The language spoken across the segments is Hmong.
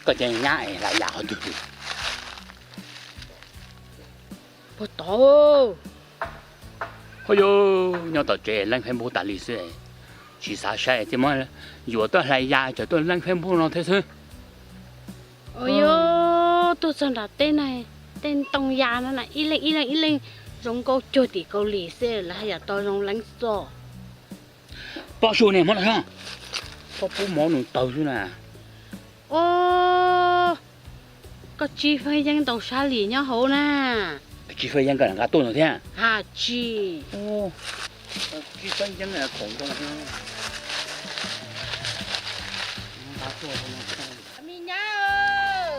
Koj ces nyab es hlais yam qhov twg? Puag tod. Ho yog nyob tom tsev leej Facebook tas li xwb, tsis xav saib thiaj muab yuav tuaj hlais yam, tseem tuaj leej Facebook no thiab xwb. Yog tuaj txog nram teb na, tej ntoo yam no na ib leeg ib leeg ib leeg zoo nkauj cuag tim Kaus Lim xwb, lawv haj yam tau zoo leej xwb. Pob su ne muab los, pob pub mov nws tawg xwb na. Koj tsib fab yeeb ntau sab li nyob hauv na. Tsib fab yeeb koj nqa tuaj no thiab? Ha tsis. Tsib fab yeeb khoom zoo. Me nyab,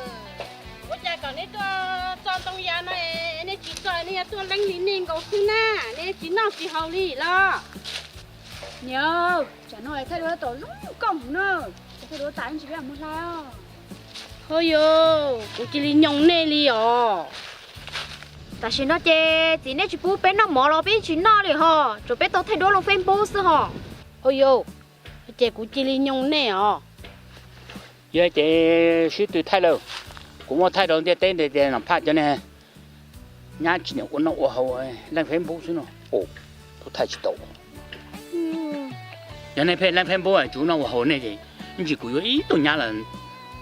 ua cas kom neb tuaj txo ntoo yam no, neb tsis txo, neb yuav tuaj leej li nej nkaus xwb na, neb tsis noj tsis haus li los? Niam, tsam no thaij duab tom zoo nkauj mus na, thaij duab tas tsis peb mus hlais os. Ho yog, kuv cia li nyoo nej li os. Tam sim no ces txiv nej tsis pub peb noj mov los peb tsis noj li ho, tsuas peb tau thaij duab lub Facebook xwb ho. Ho yog, ces kuv cia li nyoo nej os. Yog ces sib tw thaij lawm, kuv muab thaij rau ntiaj teb ntiaj teb no phaj cov ne. Nyab tsis nyiam ua noj ua haus, leej Facebook xwb no. Kuv thaij tsis tau. Yog nej pheej leej Facebook tsis ua noj ua haus nej ces ib ntsis kuv yuav ib tug nyab los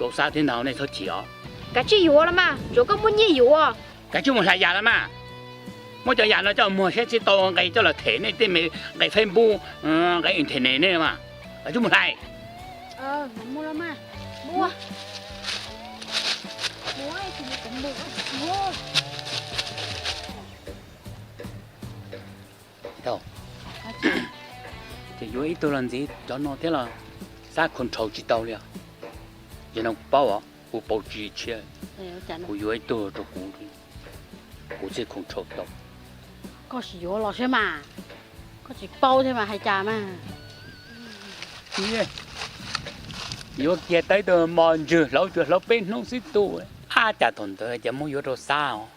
rau xab thiab ntag, nej txhob chim os. Kav tsij yuav los mas, tsuav koj muaj nyiaj yuav. Kav tsij mus hlais yam los mas. Muab cov yam no coj muag saib tsis tau nqe coj los them nej tej me nqe Facebook, nqe internet nej mas. Kav tsij mus hlais. Ces yuav ib tug los ntxiv cov no thiab los xab control tsis tau li os. Yog no kuv paub os, kuv paub tsis tshiab, kuv yuav ib tug rau kuv, kuv thiaj control tau. Koj sim yuav los saib mas, koj tsis paub thiab mas hais cas mas. Yuav kiag tau ib tug mos ntswg hlauv tsuas hlauv peb hnub xwb tu, ab cas thaum ntawd ces muab yuav rau xab os.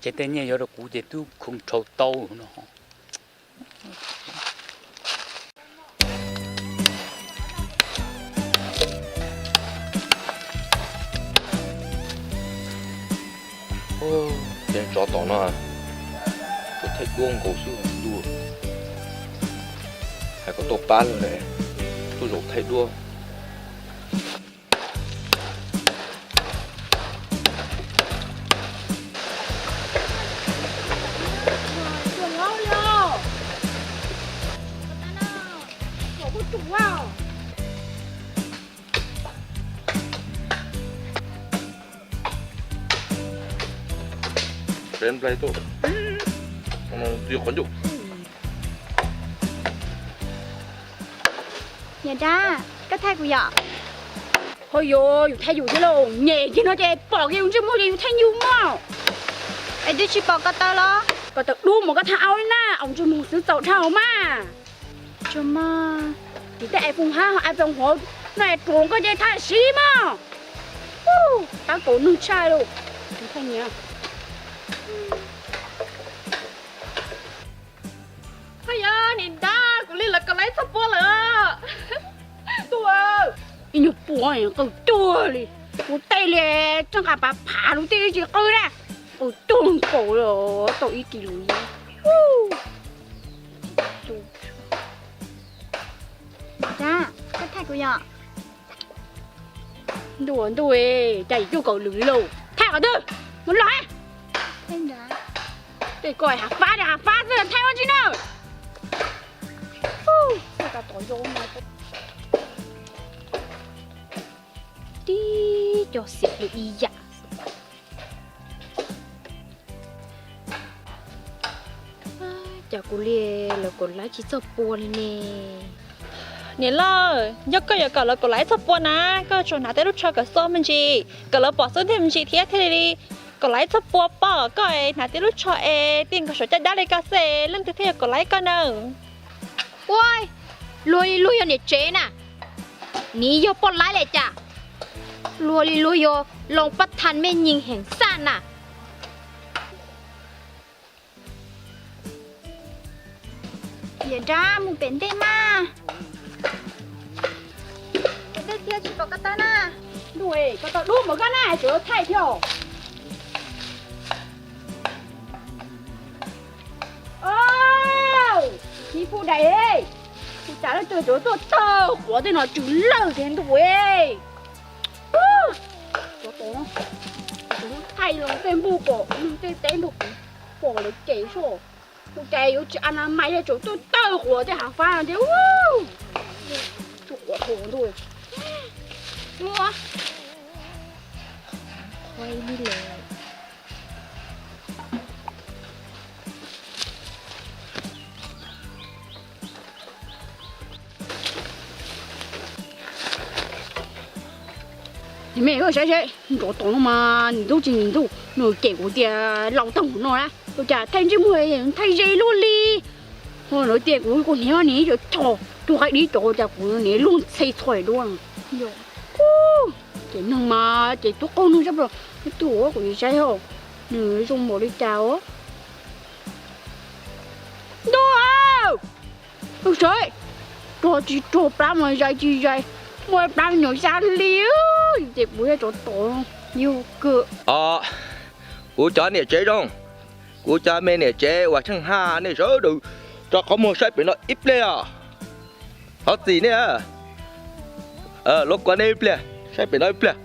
Ces tej nyiaj yuav rau kuv ces twb control tau no. Ces tsov tom no, tsuas thaij duab nkaus xwb ntuj. Hais kom tuaj pab lawm, tuaj zaum thaij duab. Peb nplai tuaj, qhov ncauj. Niam dab, koj thaij kuv yom? Ho yuav, yus thaij yus thiab lauj, nyem kiag no ces pom kiag yus ntsej muag ces yus thaij yus mog. Es twb tsis pom ko taw los? Ko taw dub mus koj thaij au li na, au ntsej muag xwb txaus dhau mas. Tsuas mog, tim tej iPhone hab ho iPhone huv no es ruam koj ces thaij siv mog. Pab kaus nug tshaj lawm. Thaij nyiam. Ho yog niam dab, kuv li lawv kom lawv txhob pua lawm. Ib nyuag pua qw tuag li, kuv tej li txoj nqa pav phav lub tij tsis qw na, qw tuag nkaus li, tau ib kis lus li. Dab, koj thaij kuv yom? Ntuj ntuj, cas yus cuj kaum lwm li lauj, thaij qhov twg, mus los. Tej ko hav fab, hav fab xwb thaij ua tsi na. Tib co xiam li ib yam. Cas kuv li lawv kaum laiv tsis txog pua li ne. Niam lawj, yog koj yuav kom lawv kaum laiv txog pua na, koj tsuas hnav tej lub tsho kom xub me ntsis, kom lawv pom xub ntiag me ntsis thiab thiaj li kaum laiv txog pua pob. Koj hnav tej lub tsho es tij nkaus saum caj dab li koj xwb, leej twg thiaj yuav kaum laiv koj na? Ua, luag li luag yog niam tsev na, nim yog poj laib li cas? Luag li luag yog loo pab thaj mej nyis heev xaj na. Niam dab, mus pem ntej mas. Pem ntej thiab tsis pom ko taw na. Ntuj, Koj tau dub npaum koj na, tseem thaij thiab. Txiv pub dais, ua cas lawv tuaj, tuaj tawg quav tej no tsw lawg thiab ntuj. Thaij los tej npuj pom tej teb nrog kuv pom lawv ces soj. Ua cas yuav tsis a na mais, tseem tuaj tawg quav tej hav fab no thiab. Tsuj quav dhau ntuj. Mej saib seb, tsov tom no mas nws tub tsis nws ntuj, nws cem kuv tias laus tag mus no na, ua cas thaij ntsej muag thaij ze luaj li. Ho lawv tias kuv, kuv hniav niag cov chog tug haib dib cov, cas kuv niag luag ntxhe txhua duab. Ces neeg mas ces tub qaug neeg sab plaws, ib tug kuv saib ho, nws zoo npaum li cas os. Ntuj, saib, rog tsis rog, plab mas zais tsis zais, muaj plab me nyuam xya hli, ces kuv yog tsov tom yug kawg. Kuv cov niam tsev zoo, kuv cov me niam tsev uas tsheej haj, nej sawv daws rau qhov muag saib pem no ib pliag os. Thov txim nej, luag kua nej ib pliag, saib pem no ib pliag.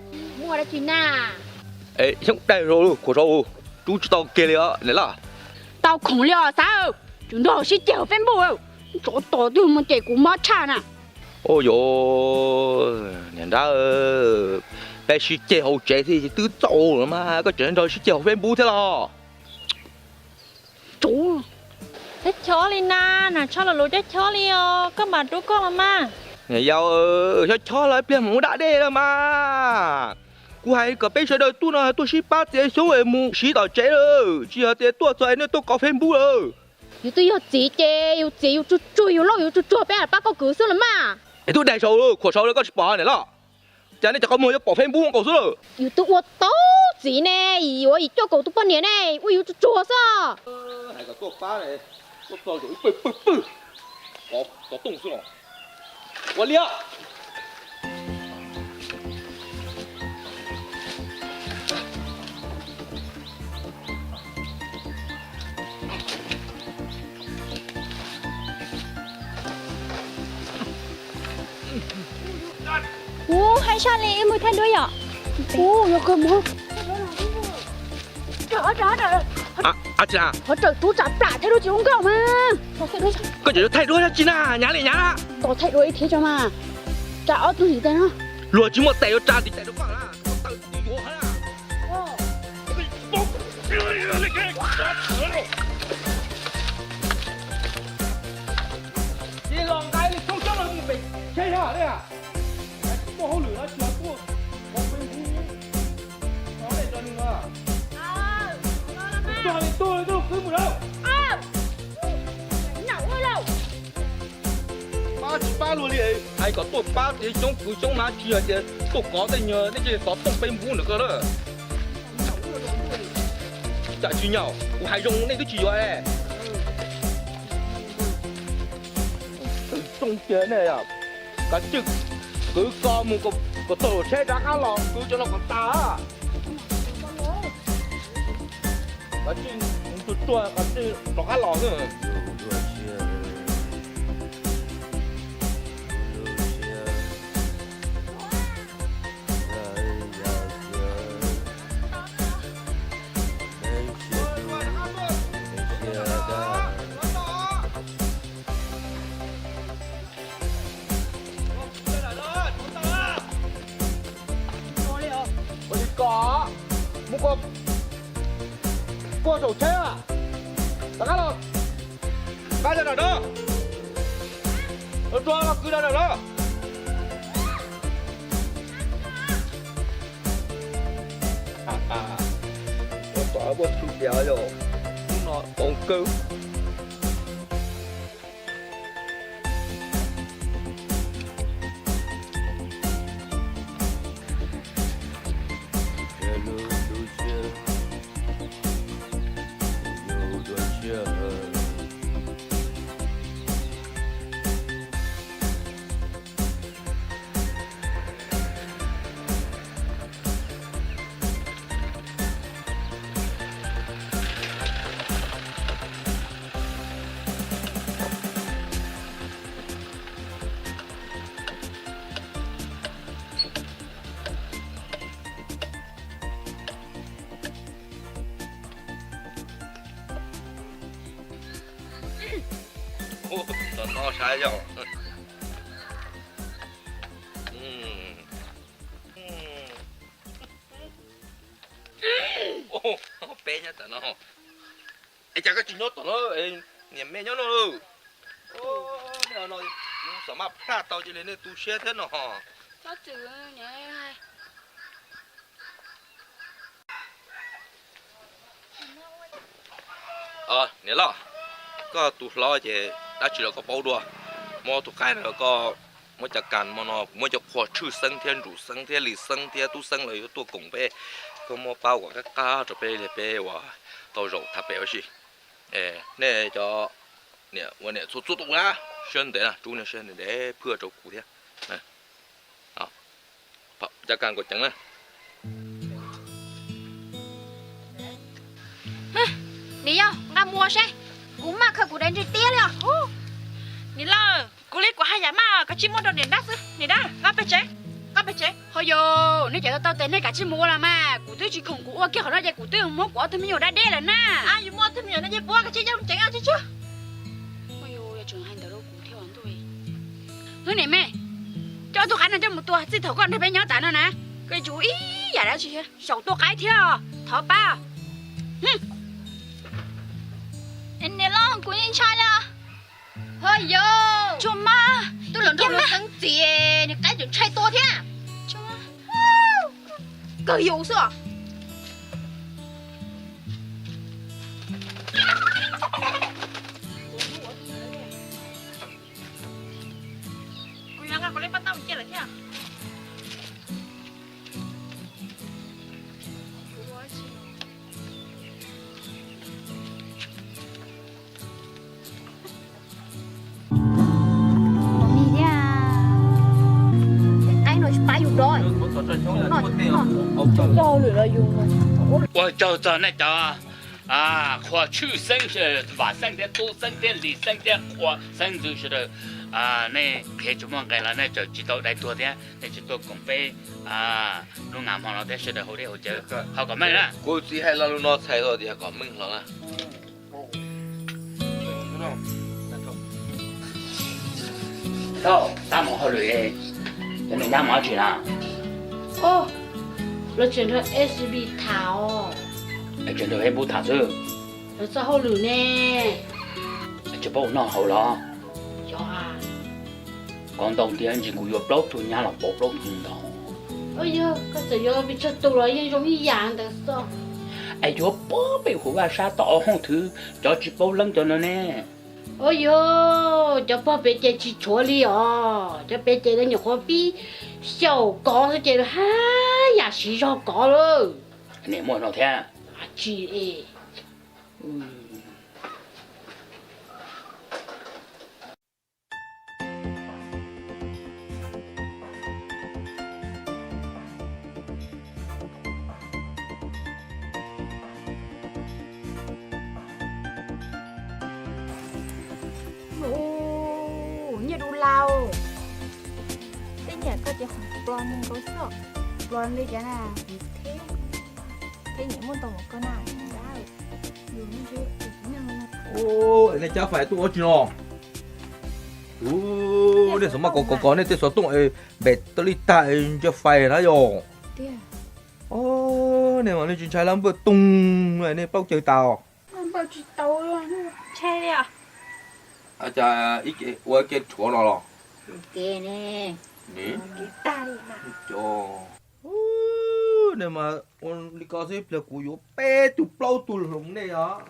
Xyoob daig rau, khuam rau, rub tsis tau kiag li os niam loj. Tau khoom li os xav, tsum nrog sib ceg hauv Facebook, tsov tom twg mas ces kuv mob tshaj na. Ua yuav niam nrab, peb sib ceg hauv tsev thiab twb txaus lawm mas koj tseem nrog sib ceg hauv Facebook thiab los? Tsuv, chob chob li na, nas tshaj los luv chob chob li os, koj mam rub koj los mas. Niam yau, chob chob los ib pliag mus ua dab dej los mas. Kuv hais kom peb sawv daws tuaj no tuaj sib pab txiav xyoob es mus siv tom tsev lawm, tsis yog tias tuaj txog es nej tuaj kov Facebook lawm. Yus twb yog txiv ces yus txiv yus tsuag tsuag, yus loj yus tsuag tsuag, peb pab koj kwv xwb los mas. Es tub daig saud, khuam saud koj tsis pom niam loj? Cas nej cov qhov muag yuav pom Facebook nkaus xwb lawm? Yus twb ua tau txiv ne, yuav yim cuaj kaum tus poj niam ne, ua yus tsuag tsuag xwb. Hais kom tuaj pab ne, tuaj txog zaum ib pwg pwg pwg, kov tooj xwb los. Ua li os. Kuv haib sab li, wb mus thaij duab yom. Kuv yog kawg mus. Hov tawm tub tsa plam thaij duab tsis zoo nkauj mas. Koj tseem yuav thaij duab dab tsi na, hnyav li hnyav. Tos thaij duab ib thiab tso mas. Tsa ob tug ntxiv tes no. Luag tsis muaj tes yuav tsa tis tes rau koj na, koj tawm tis yuav na. Tsis los nqaij li tshoob tshoob los mus pem tsheb yog li. Muaj hauj lwm no tsis tuaj, ua peb hu no ne rau nws no. Tuaj li tuaj li tuaj, kwv mus lawm. Pab tsis pab luag li, hais kom tuaj pab txiav xyoob kwv xyoob mas tsis yog tias tuaj kov tej nyuag nej cia li kov tooj peb npub ntawm ko lawm. Tsam tsis nyaum, kuv hais zoo nej twb tsis yuav. Xoob tiag ne, kav tsij kwv ko mus kom txog lub tsheb rov qab los, kwv cov no kom tas. Kav tsij mus tsuag tsuag, kav tsij rov qab los xwb. Ua li ko, mus kom puag saum tsheb, rov qab los, nqa cov nram no, los tsuag los kwv cov nram no. Ua tom muaj tshwj tias yog hnub no tau kawg. Tom no saib yog. Peb nyob tom no. Es cas koj tsis nyob tom no, niam me nyob no lawm. Nej no, kuv xam maj plaj tau cia li nej tu siab thiab no. Niam loj, koj tus hlob ces dab tsi los koj paub dua. Muab tus qaib no koj muab cov kas mo no, kuv muab cov qhua tshwj xeeb thiab ntsum xeeb thiab lis xeeb thiab tub xeeb los yuav tuaj koom peb. Koj muab pab kom qab qab rau peb li peb uas tau zaum thaj pem ua si. Nej cov niam ua niam txhua txhua tus na, siab ntev na, rub nej siab ntev ntev phwj rau kuv thiab. Cov kas nkaus ceev na. Niam yau, nqa mus seb, kuv maj khaws kuv daim ntsig tiab li os. Niam loj, kuv li kuv haj yam maj, koj tsis muab rau niam dab xwb, niam dab, nqa pem tsev, nqa pem tsev. Ho yog nej cov tau tes nej kav tsij mus ua los mas, kuv twb tsis khoom kuv ua kiag qhov no ces kuv twb muab kuv ob tug me nyuam dab deb lawm na. Yus muab ob tug me nyuam no ces puas koj tsis yau ceev tsis tsuag. Hnub niam me, coj ob tug qaib no coj mus tua, txij thaum koj nrog peb nyob tas no na, koj tsis ua ib yam dab tsi, zaum tua qaib thiab, thov pab. Niam loj, kuv yeej ntshai li. Ho yog, tsuag mas, tus hluas nraug no xeeb txiv, nws qaib tseem ntshai tua thiab. Kawg yus xwb os. Kuv yuav nqa kuv lub paj tauj cia lawm thiab. Ua tsaug txog nej cov qhua tshwj xeeb, vam xeeb thiab tub xeeb thiab lis xeeb thiab qhua xeeb ntxwv sawv daws. Nej qhia tsis muaj nqe los nej tseem tsis tau dai tuag thiab nej tsis tuaj koom peb lub nag hmo no thiab sawv daws haus dej haus cawv ho kom meej na. Kuv txiv hais lo lus no txhais tau tias kom meej hlo na. Tab mus hauj lwm, cov niam nyab mus dab tsi na? Lawv tseem nrog S B tham os. Tseem nrog Facebook tham xwb. Lawv txoj hauj lwm ne. Tsis paub ua noj haus los? Yog. Kov ntau tiag, ntsis kuv yuav plaub tug nyab los pauv plaub tug ntau. Yog koj txawm yuav pes tsawg tus los yeej zoo ib yam ntawd xwb. Es yuav pab peb huv vaj sab tod hauj thwv cov tsis paub leeb cov no ne. Ua yog, cov pog pem ces tsis tshuav li os, cov pem ces lawv nyuam qhuav pib xyaum kov xwb ces haj yam siv zog kov lawm. Niam muaj no thiab. Tsis es. Nyiaj du laus, tej nyiaj koj ces qhov pluas mus nkaus xwb, pluas li cas na, theb, theb nyiaj muaj ntau mus koj na. Nej cab fais tuaj ua tsi no? Nej xov maj kov kov kov nej tej xov tooj es npem tau li tag es ncaws fais na yom. Nej mas nej tsis ntshai lab npawj toog, nej paub cawg tas. Cas ua ke rhuav no los? Nej mas ua li ko xwb pliag kuv yuav peb tug plaub tug hloov nej os.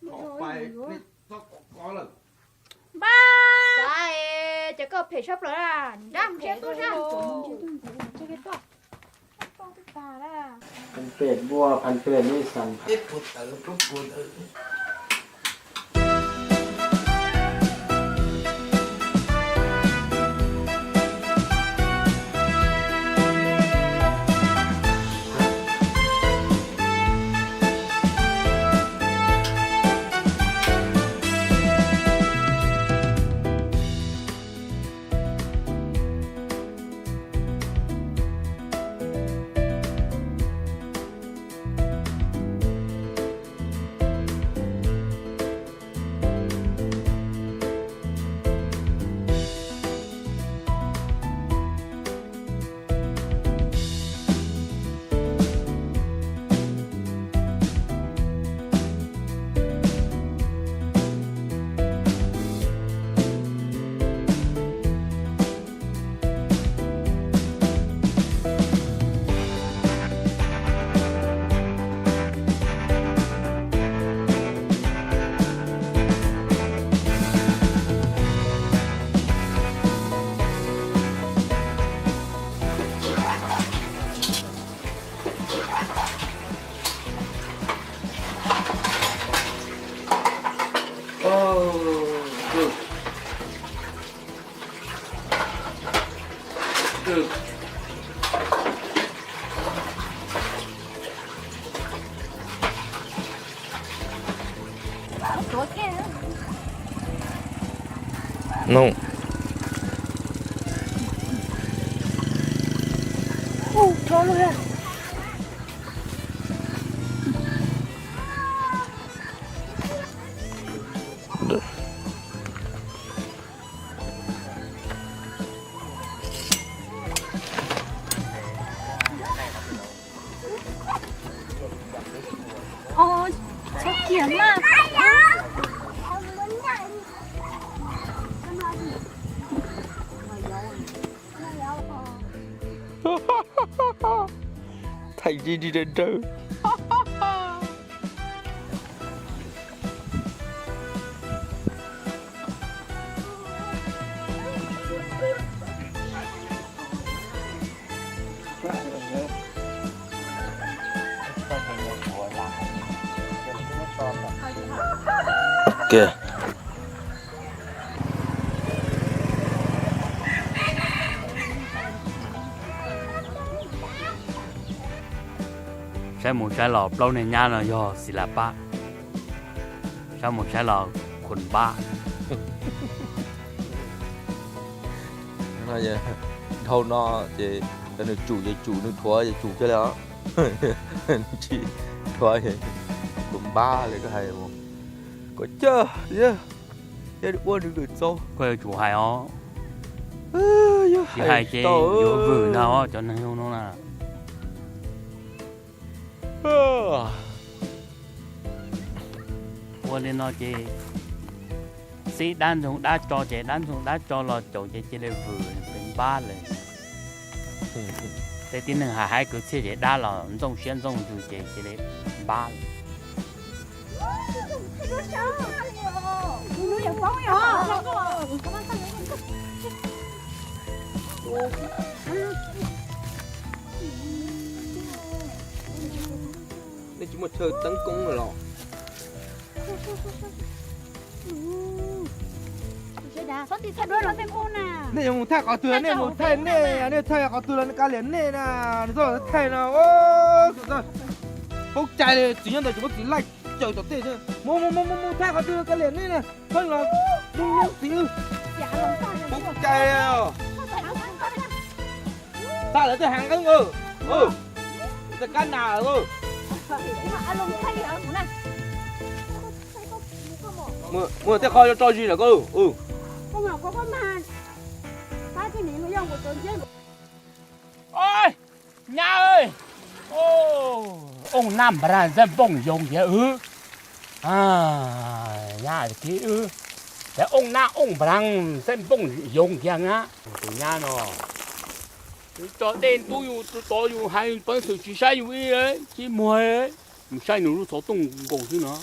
Npaj, ces koj phem sab plaws na, nrab mus ntshiab tuaj sab. Phem, phem, nej xas. Thaij zib dig dawb dawb. Kiag. Saib mus saib los plaub niag nyab no yog xis las pab, saib mus saib los khuas npab. Dhau no ces nws tsum ces tsum, nws thuav ces tsum kiag li os. Tsis thuav ces khuas npab li koj hais. Koj coj, yog ua nws kawm txaus. Koj yuav tsum hais os. Tsis hais ces yuav vwm ntag os cov neeg zoo no na. Ua li no ces xib dab ntxoog dab tso ces dab ntxoog dab tso los caum ces cia li vwm pem npab lawm. Tej tib neeg hais haib kwv txhiaj ces dab los ntxooj siab ntxooj ntsws ces cia li npab lawm. Nej tsis muaj chaw teeb koob lawm los? Nej yuav mus thaij qhov twg, nej mus thaij nej, nej thaij qhov twg los kav liam nej na, nws txhob thaij no. Paub cai li, txiv nyob ntawd tsis muab txiv laij caws tom tej. Mus mus mus mus mus thaij qhov twg los kav liam nej na, txhob los mus mus txiv. Paub cai li. Xa lawv tej hav nqeeb, tej kab nas. Muaj tej qho tso zis lawm koj. Nyab, ooj nab nplag nxaij npooj yoov nkiag wb. Nyab, ces ooj nab ooj nplag nxaij npooj yoov nkiag na. Tus nyab no tso dej ntub yus, tov yus hais peev xwm tsis saib yus ib, tsis muag, mus saib nws lub xov tooj nkaus xwb no.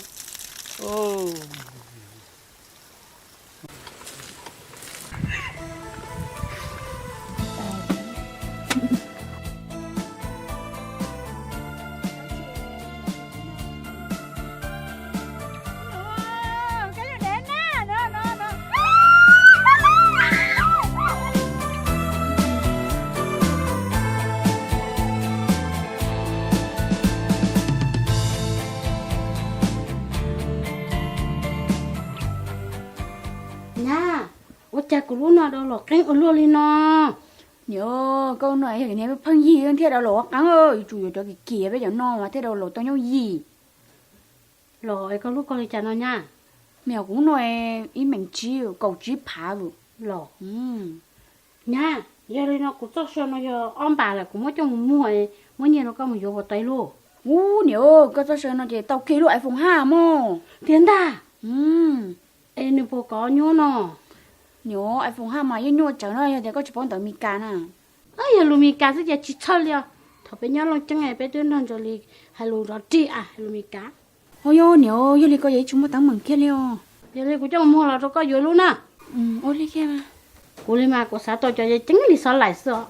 Nyab, ua cas kuv lub no rau los qeeb ua luaj li no? Niam, koj no yog niam pheej yig thiaj rau los ua qeeb, yuav tsum yuav cov kim kim peb cov no mas thiaj rau los tau nyob yig. Los es koj lub koj li cas no nyab? Niam, kuv no ib meem tsib, kaum tsib phav vwm los. Nyab, yog li no kuv txoj saw no yog ob npas lawm, kuv muab coj mus muag, muab nyiaj rau koj mus yuav puas tau ib lub? Ub niam, koj txoj saw no ces tau kiag lub iPhone haj mog. Tiag ntag. Es nws puas kov nyuaj no? Niam, iPhone haj mas yeej nyuaj tsawv no, yog tias koj tsis paub ntawv Meskas na. Yog lus Meskas xwb ces tsis txhawj li os. Thaum peb nyob Looj Ceeb peb twb nrog Ntsuag Lis hais lus nrov rig a, hais lus Meskas. Ho yog niam, yog li koj yeej tsis muaj teeb meem kiag li os. Yog li kuv coj mus muag los rau koj yuav lub na. Ua li kiag mas. Kuv li mas kuv xav tau cov ceev li xov laim xwb os.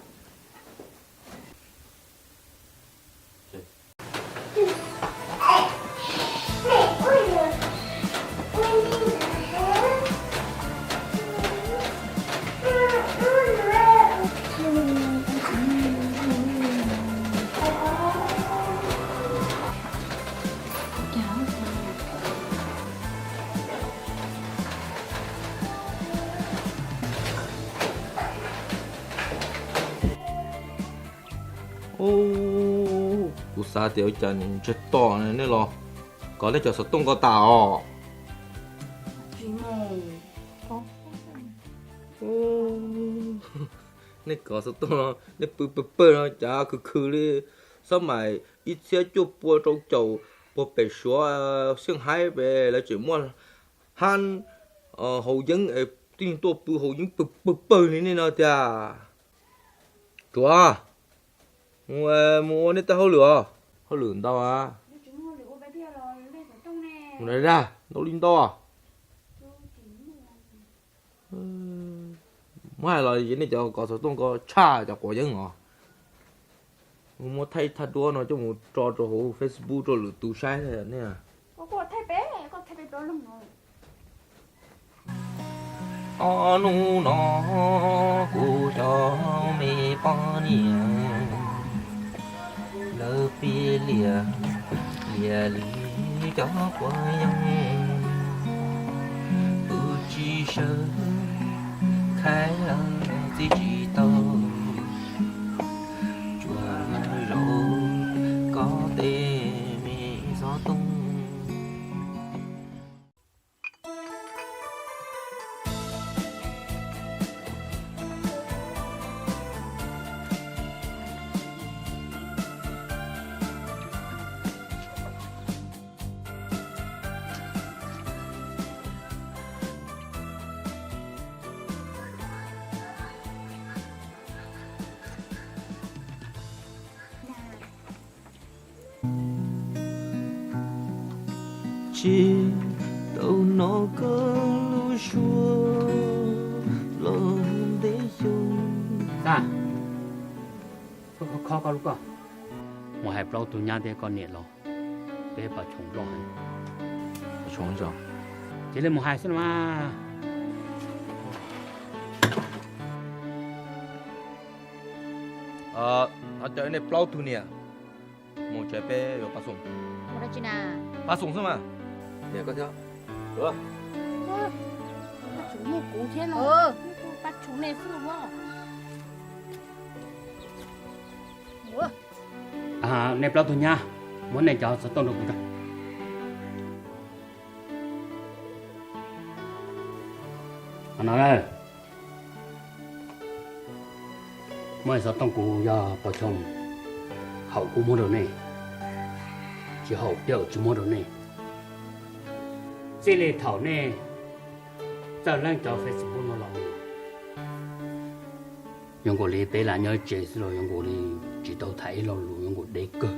Ub, kuv xav tias ua cas nws ntsiag to nej los kov nej cov xov tooj ko tas os. Nej kov xov tooj no nej pw pawg pawg no cas khwv khwv li. Xab mais ib txhiab cuaj pua rau caum puag pem Suav Xiaj Haib pem lawv tseem muaj hab haus yeeb es tij tuaj pw haus yeeb pawg pawg li nej no tiag. Tsuav, mus ua nej tej hauj lwm os, hauj lwm ntau. Mus dag ntau li ntau. Muab hais los nej cov kov xov tooj ko tshaj cov quav yeeb os. Muab thaij thaj duab no coj mus tso rau hauv Facebook rau lwm tus saib ne. Ob hnub no kuv cov me poj niam lawv pib liam, liam li cov quav yeeb, kuv tsis sawv khaiv txib tsis tau, tsuas zaum kov tej me xov tooj. Tsis tau hnov koj lub suab los ntev xyoo. Kho kho koj lub ko, mus hais plaub tug nyab thiab koj niam los, peb pom tshoob loj. Cia li mus hais xwb los mas. Thov caw nej plaub tug niam mus tsev, peb yuav pab xoom. Pab xoom xwb mas. Niam koj thiab. Nej plaub tug nyab, muab nej cov xov tooj rau kuv tso. No, muab xov tooj kuv yog pos choo, haum kuv muab rau nej, tsis haum peb tsis muab rau nej. Txij li thaum nej txawj leej cov Facebook no los, zoo nkaus li peb lam nyob tsev xwb los zoo nkaus li tsis tau tham ib lo lus, zoo nkaus deb kawg.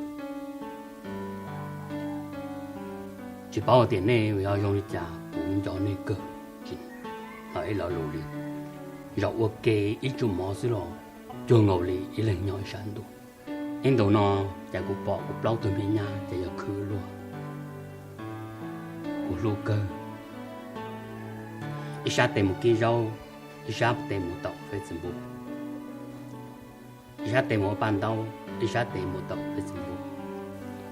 Tsis paub tias nej yog zoo li cas, kuv nco nej kawg, tsis tham ib lo lus li. Zaum ua ke ib tsum mov xwb los cuag nkaus li ib leeg nyob ib sab ntuj. Ib ntus no ces kuv pom kuv plaub tug me nyab ces yog khwv luag, kuv hlub kawg. Ib sab tes mus kib zaub, ib sab tes mus taum Facebook, ib sab tes mus ua paj ntaub, ib sab tes mus taum Facebook.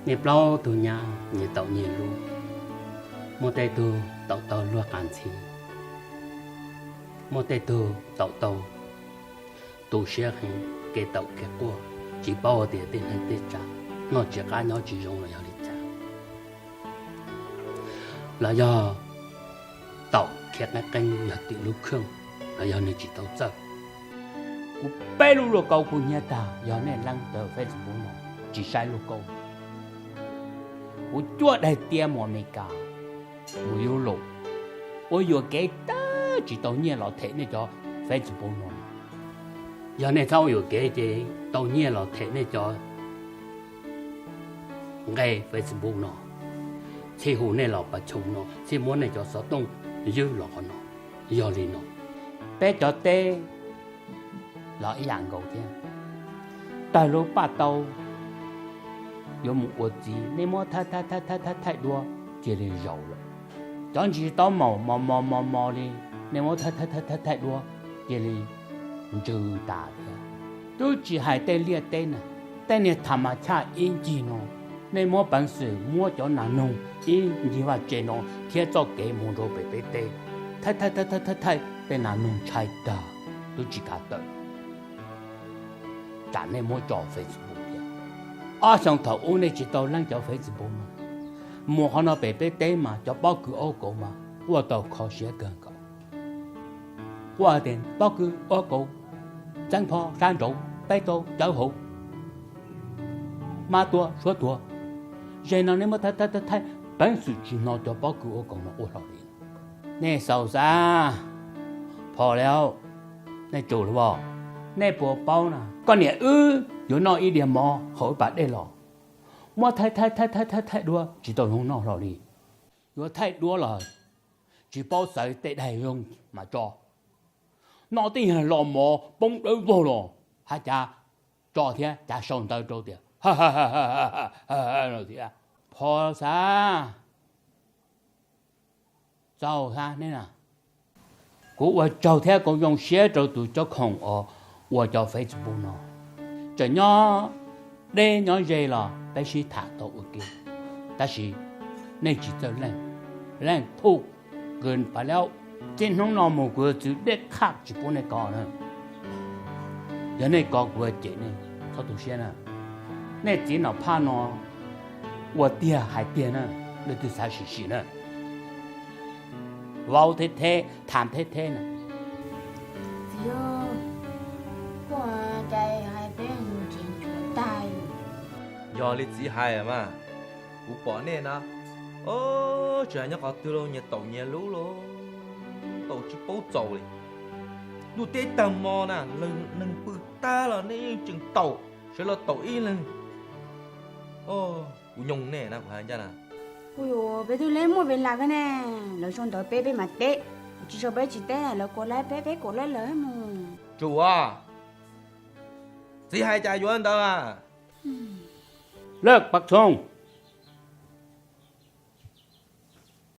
Nej plaub tug nyab nyias taum nyias lub, muaj tej tug taum tau luag qas ntxhiv, muaj tej tug taum tau tu siab heev, kev taum kev quaj, tsis paub hais tias tej neeg tej tsav noj tsis qab nyob tsis zoo los yog li cas, los yog taum khiav qeeb qeeb yog tim lub khwj, los yog nws tsis tau txawj. Kuv peb lub lauj kaub kub hnyiab tag, yog nej leej tawm Facebook no tsis saib lauj kaub. Kuv cuaj daim tiab mus Amelikas, mus Europe, ua yuam kev tag tsis tau nyiaj los them nej cov Facebook no. Yog nej txhob ua yuam kev ces tau nyiaj los them nej cov nqe Facebook no, txhij hu nej los pas choo no, txhij muab nej cov xov tooj ywg los qhov no. Yog li no, peb cov teb los ib yam nkaus thiab. Tawg lub paj taub yuav mus ua txiv, nej muab thaij thaij thaij thaij thaij duab cia li zaus lawm. Cov ntsis taub maum mos mos mos mos li, nej muab thaij thaij thaij thaij duab cia li ntsws tas thiab. Twb tsis hais tej liaj teb na, tej niag tham mas chaj ib ncig no, nej muab peev xwm muab cov nas noog ib ncig vaj tse no thiab txoj kev mus rau pem peb teb, thaij thaij thaij thaij thaij tej nas noog ntshai tag, twb tsis kav tawm, tsam nej muab tso Facebook thiab. Ob xyoo thaum ub nej tsis tau leej cov Facebook mas, mus qhov no pem peb teb mas cov pob kws ua kauv mas quaj tau kho siab kawg nkaus. Quaj tias pob kws ua kauv, txeeb pho sab nraud, peb tau cawv hauv, mab tuaj suab tuag. Ze no nej muab thaij thaij thaij thaij, peev xwm tsis hnov cov pob kws ua kauv no ua hlo li. Nej xaus xav, phom li, nej tsum lawm os. Nej puas paub na, koj niam wb yuav noj ib diav mov hauv ib pas dej los, muab thaij thaij thaij thaij thaij thaij duab tsis tau zoo noj hlo li. Yuav thaij duab los tsis paub xaiv tej daig zoo mas tso, noj tej yag los mov poob dawb vog los hab cav tso thiab cav sau ntawv rau tias thiab. Phom xav, txaus xav nej na. Kuv ua tsaug thiab kuv zoo siab rau tus cob khoom uas ua cov Facebook no. Tseem nyob deb nyob ze los peb sib tham tau ua ke, tab sis nej tsis txawj leej, leej thuj kws pas laub. Txij hnub no mus kuv yuav txwv dej qhaj tsis pub nej kov na. Yog nej kov kuv yuav cem nej, txhob tu siab na. Nej txiv nom phaj no ua tiag hais tiag na, leej twg xav sim sim na. Vauv theb theb, tham theb theb na. Txiv, kuv cas hais peb mus tsev tshuav tag. Yog li txiv hais mas, kuv pom nej na, tsis hais nyob qhov twg los nyias taum nyias lub los taum tsis paub txaus li. Ntuj teb tag hmo na, neeg pw tag los nej yeej tseem taum, sawv los taum ib leeg. Kuv nyoog nej na, kuv hais ncaj na. Kuv yuav peb twb le muaj ves las ne, lawv sau ntawv peb peb mam teb, tsis sau peb tsis teb, lawv kuas laib peb peb kuas laib lawv mus. Tsum, txiv hais cas yuav ntawd. Lawj Paj Txhooj,